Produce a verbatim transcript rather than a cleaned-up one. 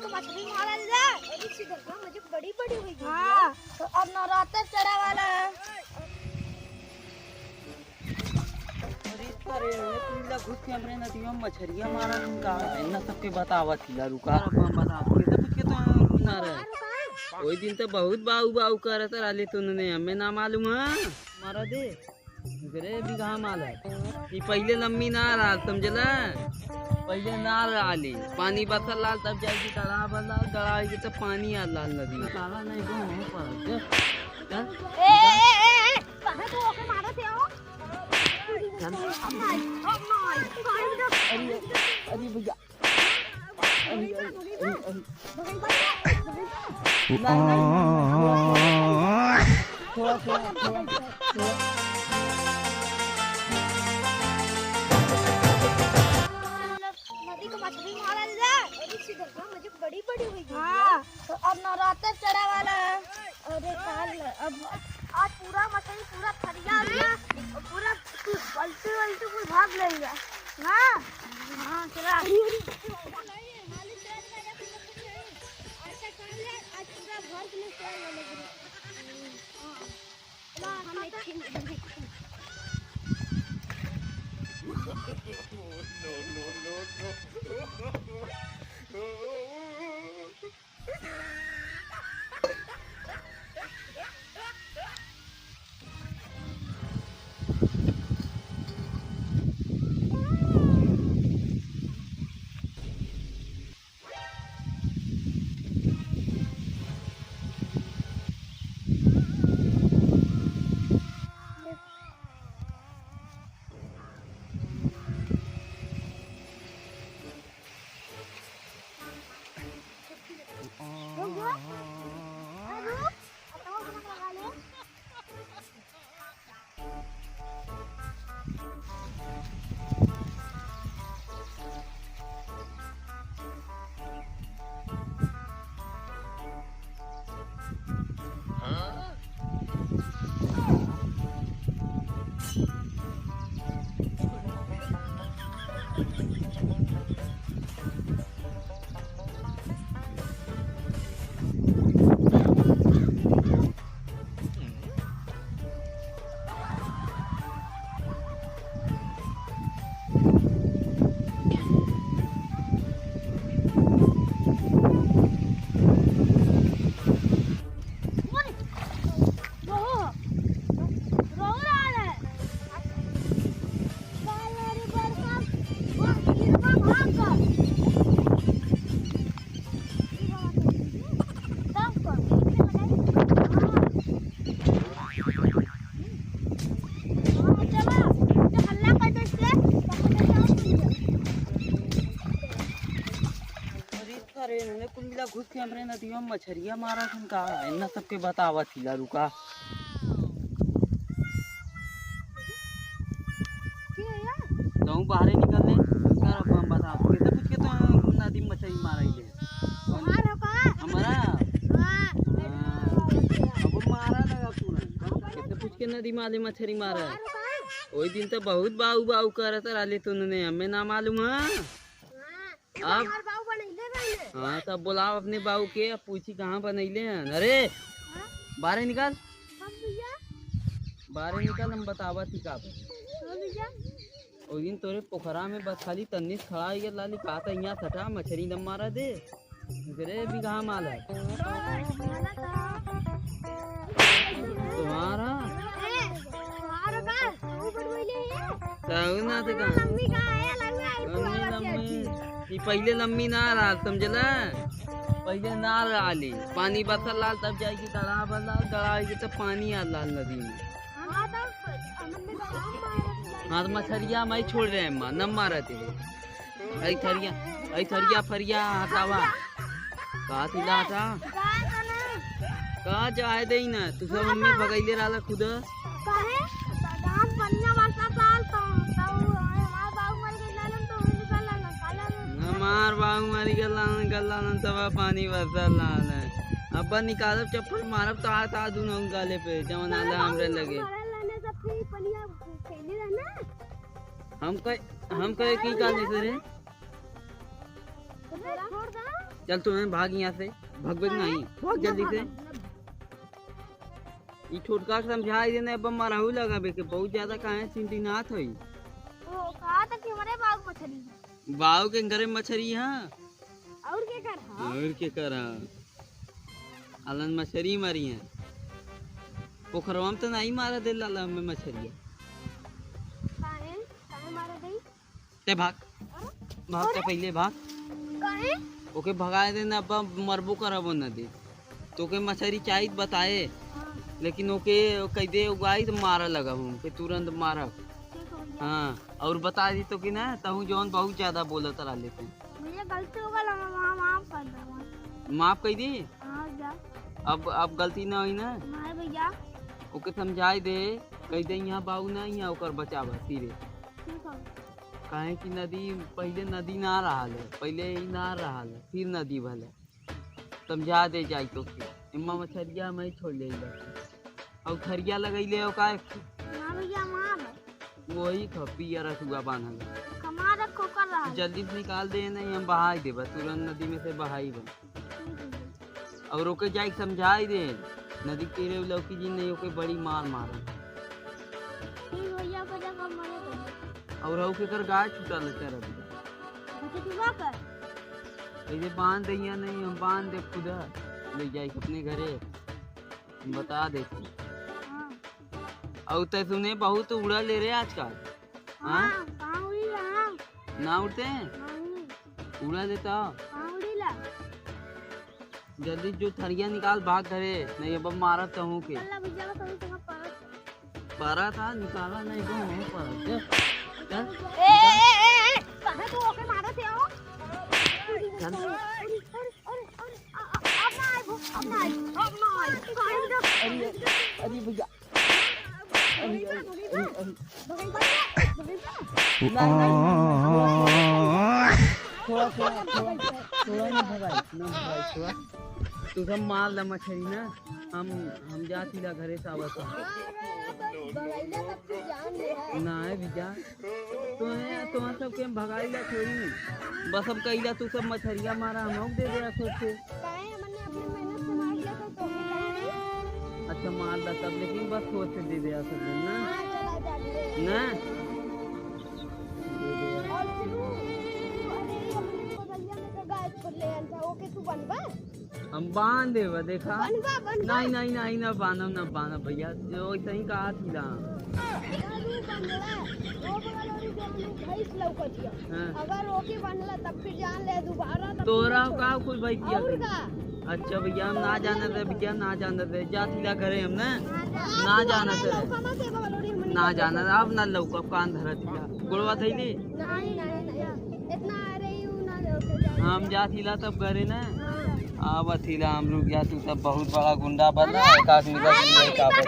तो मछली मारल जाए। अरे सिधरवा, मजे बड़ी बड़ी हुई गई। हाँ, तो अब नवरात्र चढ़े वाला है। अरे करे, इन्हें कुल्ला घुस के हमरे नदिया में मछरिया मारा तुम का? इन्हें सबके बतावत हिला, रुका। अरे बम बता, ये तो कुछ के तो ना रहे। वही दिन तो बहुत बाऊ बाऊ करत रहले तूने, हमें ना मालूम है। मारा दे। दूसरे बीघा माल है। ई पहिले लम्बी ना रहल, समझला? पहिले ना रहली। पानी बरसल लाल, तब जाइके गड़ा भर लाल, गड़ा आइके तब पानी आ लाल नदी में। साला नहीं, वो नहीं पड़ा। चल, चल। ए, ए, ए, ए, कहाँ तू ओके मारत है हो? चल। Oh my, oh my, अरे, अरे भैया। नदी को मछली मारल जाए। अरे सिधरवा, मजे बड़ी बड़ी हुई गई। हाँ, तो अब नवरात्र चढ़े वाला है। अरे काल अब आज पूरा मछली, पूरा थरिया लिया, और पूरा पलटी वलटी कुल भाग लेगा ना। हाँ, चला। अरे, इन्होंने कुल मिला घुस के हमरे नदिया में मछरिया मारा हन का? इन्ना सबके बतावत हिला, रुका। तू बाहरे निकल ले, कर अब हम बता। ये तो कुछ के तो नदी में मछरी मारा ही ले। हमार हो का? हमारा? हाँ। हाँ। अब वो मारा लगा तू ना। कितने पूछ के नदी में आले मछरी मारा है। वही दिन तो बहुत बाऊ बाऊ करत रहले तूने, हमें ना मालूम है। हाँ, अब हमार बाऊ बनैले रहले। हाँ, तब बुलाओ अपने बाऊ के, अब पूछी कहाँ बनैले हैं। अरे, हाँ? बाहरे निकल। हाँ भैया। बाहरे निकल, हम बतावा थी का। हाँ भैया। ओ दिन तोरे पोखरा में बस खाली तन्नी से खड़ा होइगा लाली, कहा था यहाँ सटा मछरी न मारा दे। दूसरे बीघा माल है। तुम्हारा? ए, तुम्हारा का? तू बनवैले है? कहू ना तो का? मम्मी का है, लंगा है, तू मम्मी, आवाज मम्मी। करती। ई पहिले लम्बी ना रहल, समझला? पहिले ना रहली। पानी बरसल लाल, तब जाइके गड़ा भर लाल, गड़ा आइके तब पानी आ लाल नदी में। हाँ, तो हमन में तो हम मारत नहीं। हाँ, तो मछरिया मैं छोड़ रहे हैं, माँ, न मारत है। ऐ थरिया, ऐ थरिया फरिया हटावा। का तिला हटा? का जाए दे ना, तू सब हमें भगैले रहला खुद। काहे? गाँव पनिया बरसा साल तो, तो हमार बाबू मर गइल लालन तो हम निकल लालन, कालन। हमार बाबू मर गइल लालन, गल लालन तब पानी बरसा लालन। अब निकालब चप्पल मारब तो हाथ हाथ दुनो गाले पे, जवन आला हमरे लगे। मारल लाने सब के पनिया फैले रहना। हम कह, हम कहे की का नहीं करे? छोड़ दा। चल, तू भाग यहाँ से, भगबे कि काहे? नहीं? भाग जल्दी से। भाग, भाग। ई छोटका के समझाई देना, अब मरहू लगाबे के, बहुत ज्यादा काहे चिंतिनात होई। ओ, कहा था कि हमरे बाऊ मछरी है। बाऊ के घरे मछरी है। और के कर, हाँ? और के कर, हाँ? अलन मछरी मारी है। पोखरवा में तो नहीं मारा दे लाला में मछरिया। काहे? काहे मारा दे? ते भाग, भाग ते पहिले भाग। काहे? ओके भगाए दे ना, अब मरबो करबो ना दे। तोके मछरी चाहित बताए, हाँ। लेकिन ओके कह दे उगाई तो मारा लगा हूँ, के तुरंत मारा। ठीक हो गया। हाँ, और बता दी तो कि ना, तहूँ जौन बहुत ज्यादा बोलत रहा लेते। भैया गलती हो गल, हम, हम माफ कर दे। माफ कर दी? हाँ भैया। अब, अब गलती ना होई ना? नहीं भैया। ओके समझाई दे, कह दे यहाँ बाऊ ना, यहाँ ओकर बचावा सिरे। ठीक है। काहे कि नदी, पहिले नदी ना रहल है, पहिले इनार रहल है, फिर नदी भले। समझा दे जाई तो फिर। इम्मा मछरिया मैं छोड़ ले बस। और थरिया लगैले हो का? ना भैया, मार। वही ख-, पियर रसुआ बांधल है। कमा रखो कर रहा है। जल्दी से निकाल दे, नहीं हम बहाई देबा, तुरंत नदी में से बहाई बा। ठीक है। और ओके जाई समझाई दे, नदी के तीरे लौकी जी नहीं, ओके बड़ी मार मारा। ठीक भैया, ओके जाकर मना कर। और हऊ के कर गाय छूटा लेते रह। अच्छा, तू का कर? ऐसे बांध दे या नहीं, हम बांध दे खुदा, ले जाई अपने घरे, हम बता देते। हाँ। और तै सुने बहुत उड़ा ले रे आजकल। हाँ? हाँ, कहाँ उड़ी ला? ना उड़ते हैं? नहीं। उड़ा देता। कहाँ उड़ी ला? जल्दी जो थरिया निकाल, भाग घरे, नहीं अब मारत कहूँ के। चल ना भैया, कभी तुम्हें परत। परत था, निकाला नहीं तो नहीं परत। चल, चल, ए, निकाल। ए, ए, ए, काहे तू ओके मारत है हो? चल। अरे, अरे, अरे, अरे, अ, अ, अब ना आए वो, अब ना आए, अब ना आए। अरे, अरे भैया। अरे, अरे, अरे, अरे। नहीं, नहीं, नहीं, नहीं। थोड़ा, थोड़ा, थोड़ा, थोड़ा ना भगाई, ना भगाई, थोड़ा। तू सब मार ला मछरी ना, हम, हम जाती ला घरे से आवत है। ना है भैया, तो है, तो सबके हम भगाई ला थोड़ी। बस अब कहिला तू सब मछरिया मारा, हम दे दे सोच के। काहे हमने अपनी मेहनत से मार लिया तो तोके काहे नहीं? अच्छा, मार ला तब, लेकिन बस सोच से दे दे सब दिन ना। हाँ, चला जा। ना? और सुनो, अरे, ये अपने बगलिया में तो गाय छोड़ ले आयल था, ओके तू बनबा? हम बांध देबा, देखा। बनबा, बनबा। नहीं, नहीं, नहीं, ना बांधब, ना बांधब भैया, जो वैसे ही कहा थी ना। अरे, बनबा, वो बगल वाली जो हमने भैंस लौकत है। हाँ। अगर ओके बनला तब फिर जान ले दोबारा तब तोरा फिर का कुछ भाई किया और करी? का? अच्छा भैया, हम ना जानत रहे भैया, ना जानत रहे। जा तिला घरे हम ना। हाँ, जा। ना जानत रहे। लौका मत है बगल वाली हमने ना जानत, अब ना लौका कान धरत भैया। गोड़वा धैली? नहीं, नहीं, नहीं। इतना आ रही हूँ ना लौके जा। हम जा तिला तब घरे ना। हाँ। आवा तिला हम रुक जा, तू सब बहुत बड़ा गुंडा बन रहा है, काश निकल नहीं का बन।